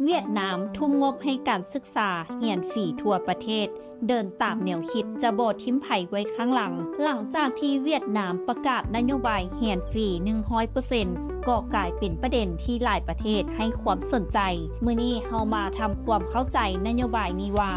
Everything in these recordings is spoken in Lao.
ຫວຽດນາມທຸ່ມງົບໃຫ້ການສຶກສາຮຽນຟຣີທົ່ວປະເທດ, ເດີນຕາມແນວຄິດຈະບໍ່ຖິ້ມໃຜໄວ້ຂ້າງຫຼັງ. ຫຼັງຈາກທີ່ຫວຽດນາມປະກາດນະໂຍບາຍຮຽນຟຣີໜຶ່ງຮ້ອຍເປີເຊັນ ກໍກາຍເປັນປະເດັນທີ່ຫຼາຍປະເທດໃຫ້ຄວາມສົນໃຈ. ມື້ນີ້ເຮົາມາທຳຄວາມເຂົ້າໃຈນະໂຍບາຍນີ້ວ່າ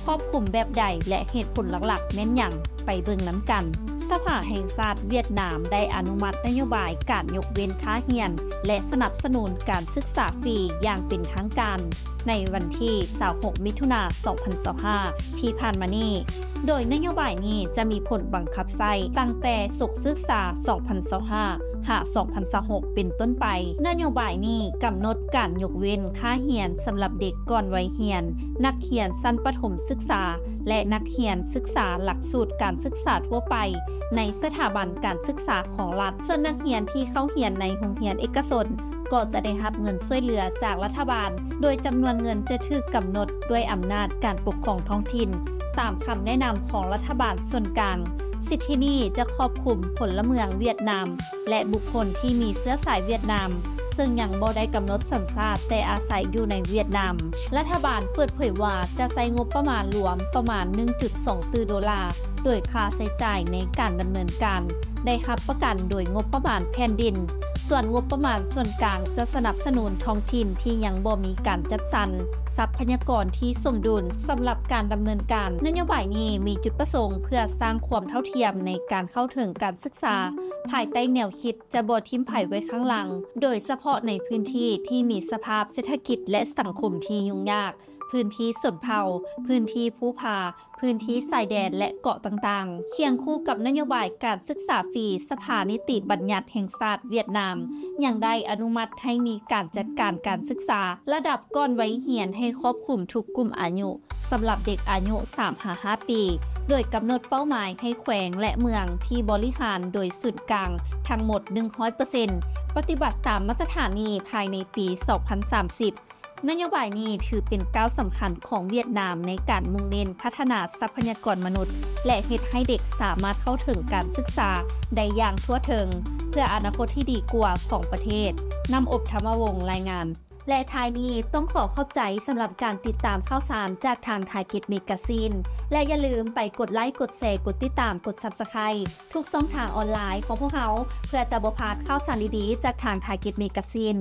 ຄອບຄຸມແບບໃດ ແລະ ເຫດຜົນຫຼັກໆແມ່ນຫຍັງ. ໄປເບິ່ງນຳກັນ. ສະພາແຫ່ງຊາດຫວຽດນາມໄດ້ອະນຸມັດນະໂຍບາຍການຍົກເວັ້ນຄ່າຮຽນ ແລະ ສະໜັບສະໜູນການສຶກສາຟຣີຢ່າງເປັນທາງການ ໃນວັນທີຊາວຫົກ ມິຖຸນາ ສອງພັນຊາວຫ້າ ທີ່ຜ່ານມານີ້, ໂດຍນະໂຍບາຍນີ້ຈະມີຜົນບັງຄັບໃຊ້ຕັ້ງແຕ່ສົກສຶກສາ ສອງພັນຊາວຫ້າ ຫາ ສອງພັນຊາວຫົກ ເປັນຕົ້ນໄປ. ນະໂຍບາຍນີ້ກຳນົດການຍົກເວັ້ນຄ່າຮຽນສຳລັບເດັກກ່ອນໄວຮຽນ, ນັກຮຽນຊັ້ນປະຖົມສຶກສາ ແລະ ນັກຮຽນສຶກສາຫຼັກສູດການສຶກສາທົ່ວໄປໃນສະຖາບັນການສຶກສາຂອງລັດ. ສ່ວນນັກຮຽນທີ່ເຂົ້າຮຽນໃນໂຮງຮຽນເອກະຊົນ ກໍຈະໄດ້ຮັບເງິນຊ່ວຍເຫຼືອຈາກລັດຖະບານ ໂດຍຈຳນວນເງິນຈະຖືກກຳນົດດ້ວຍອຳນາດການປົກຄອງທ້ອງຖິ່ນ ຕາມຄຳແນະນຳຂອງລັດຖະບານສ່ວນກາງ. ສິດທິນີ້ຈະຄອບຄຸມພົນລະເມືອງຫວຽດນາມ ແລະ ບຸກຄົນທີ່ມີເຊື້ອສາຍຫວຽດນາມ ເຊິ່ງຍັງບໍ່ໄດ້ກຳນົດສັນຊາດ ແຕ່ອາໄສຢູ່ໃນຫວຽດນາມ. ລັດຖະບານເປີດເຜີຍວ່າຈະໃຊ້ງົບປະມານລວມປະມານໜຶ່ງຈຸດສອງຕື້ໂດລາ, ໂດຍຄ່າໃຊ້ຈ່າຍໃນການດຳເນີນການໄດ້ຮັບປະກັນໂດຍງົບປະມານແຜ່ນດິນ, ສ່ວນງົບປະມານສ່ວນກາງຈະສະໜັບສະໜູນທ້ອງຖິ່ນທີ່ຍັງບໍ່ມີການຈັດສັນຊັບພະຍາກອນທີ່ສົມດຸນ. ສຳລັບການດຳເນີນການ, ນະໂຍບາຍນີ້ມີຈຸດປະສົງເພື່ອສ້າງຄວາມເທົ່າທຽມໃນການເຂົ້າເຖິງການສຶກສາ ພາຍໃຕ້ແນວຄິດ ຈະບໍ່ຖິ້ມໃຜໄວ້ຂ້າງຫຼັງ, ໂດຍສະເພາະໃນພື້ນທີ່ທີ່ມີສະພາບເສດຖະກິດ ແລະ ສັງຄົມທີ່ຫຍຸ້ງຍາກ, ພື້ນທີ່ຊົນເຜົ່າ, ພື້ນທີ່ພູຜາ, ພື້ນທີ່ຊາຍແດນ ແລະ ເກາະຕ່າງໆ. ຄຽງຄູ່ກັບນະໂຍບາຍການສຶກສາຟຣີ, ສະພານິຕິບັນຍັດແຫ່ງຊາດຫວຽດນາມ ຍັງໄດ້ອະນຸມັດໃຫ້ມີການຈັດການການສຶກສາລະດັບກ່ອນໄວຮຽນໃຫ້ຄອບຄຸມທຸກກຸ່ມອາຍຸ ສຳລັບເດັກອາຍຸສາມຫາຫ້າປີ, ໂດຍກຳນົດເປົ້າໝາຍໃຫ້ແຂວງ ແລະ ເມືອງທີ່ບໍລິຫານໂດຍສູນກາງທັງໝົດໜຶ່ງຮ້ອຍເປີເຊັນ ປະຕິບັດຕາມມາດຕະຖານນີ້ພາຍໃນປີສອງພັນສາມສິບ. ນະໂຍບາຍນີ້ຖືເປັນກ້າວສຳຄັນຂອງຫວຽດນາມໃນການມຸ່ງເນັ້ນພັດທະນາຊັບພະຍາກອນມະນຸດ ແລະ ເຮັດໃຫ້ເດັກສາມາດເຂົ້າເຖິງການສຶກສາໄດ້ຢ່າງທົ່ວເຖິງ ເພື່ອອະນາຄົດທີ່ດີກວ່າຂອງປະເທດ. ນ້ຳອົບ ທຳມະວົງ ລາຍງານ. ແລະ ທ້າຍນີ້ຕ້ອງຂໍຂອບໃຈສຳລັບການຕິດຕາມຂ່າວສານຈາກທາງ Target Magazine ແລະ ຢ່າລືມໄປກົດໄລ, ກົດແຊ, ກົດຕິດຕາມ, ກົດ Subscribe ທຸກຊ່ອງທາງອອນລາຍຂອງພວກເຮົາ ເພື່ອຈະບໍ່ພາດຂ່າວສານດີໆຈາກທາງ Target Magazine.